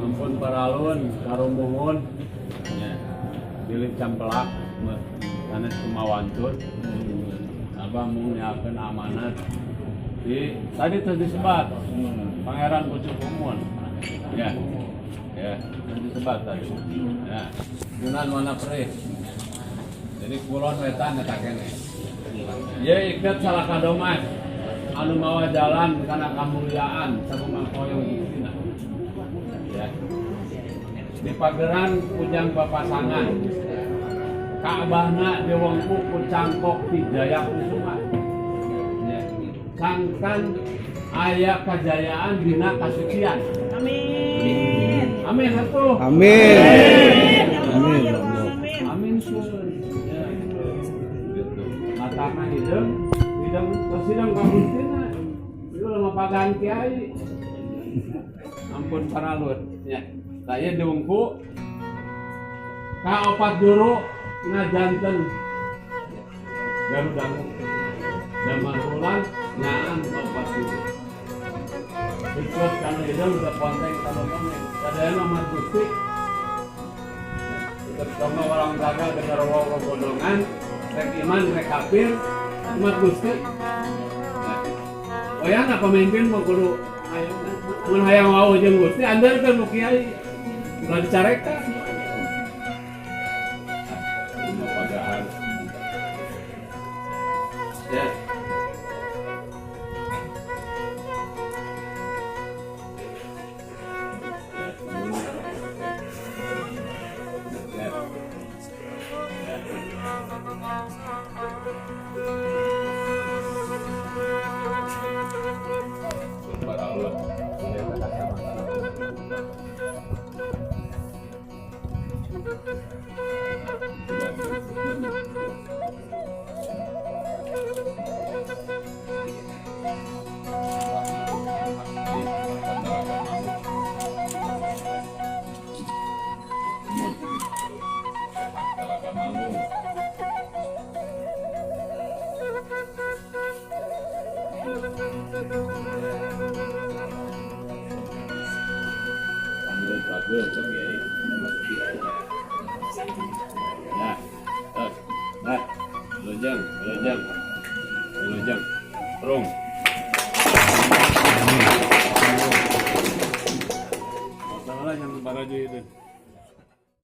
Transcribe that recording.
Ampun paralun karumbungun ya. Bilih campelak sanes kumawantun. Abah mau nyiapkeun amanat di tadi terus disebat Pangeran Pucuk Umun ya, ya terus disebat tadi ya. Sunan Wana Perih. Jadi kulon wetan eta kene ye iket salah kadomas anu mawa jalan kana kamuliaan sakumangkoyong gustina ya. Di pageran pujang papasangan Ka'bahna diwengku ku cangkok Wijaya Kusuma ya. Sangkan aya kajayaan dina kasucian. Amin. Amin atuh. Amin. Amin. Ya Allah. Amin sun. Ya. Gitu. Matana hideung, hideung terus hideung ka Gustina. Ieu mah pagan kiai. Ampun paralun ya. Saya diwengku ka opat juru ngajanten Garuda Mukti. Damar bulan nyaan opat juru. Ikut kana hideung udah ponteng kana koneng. Sadayana mah Gusti. Terutama orang gagal genderuwo godongan, rek iman rek kafir, umat Gusti. Oh ya, nah pemimpin mau kudu mun hayang wau jeung Gusti andelkeun nu kiai. Ulah dicarekan. Pagahan. Ya. Nah, lojang, lojang, lojang, rong. Masalah yang baraju itu.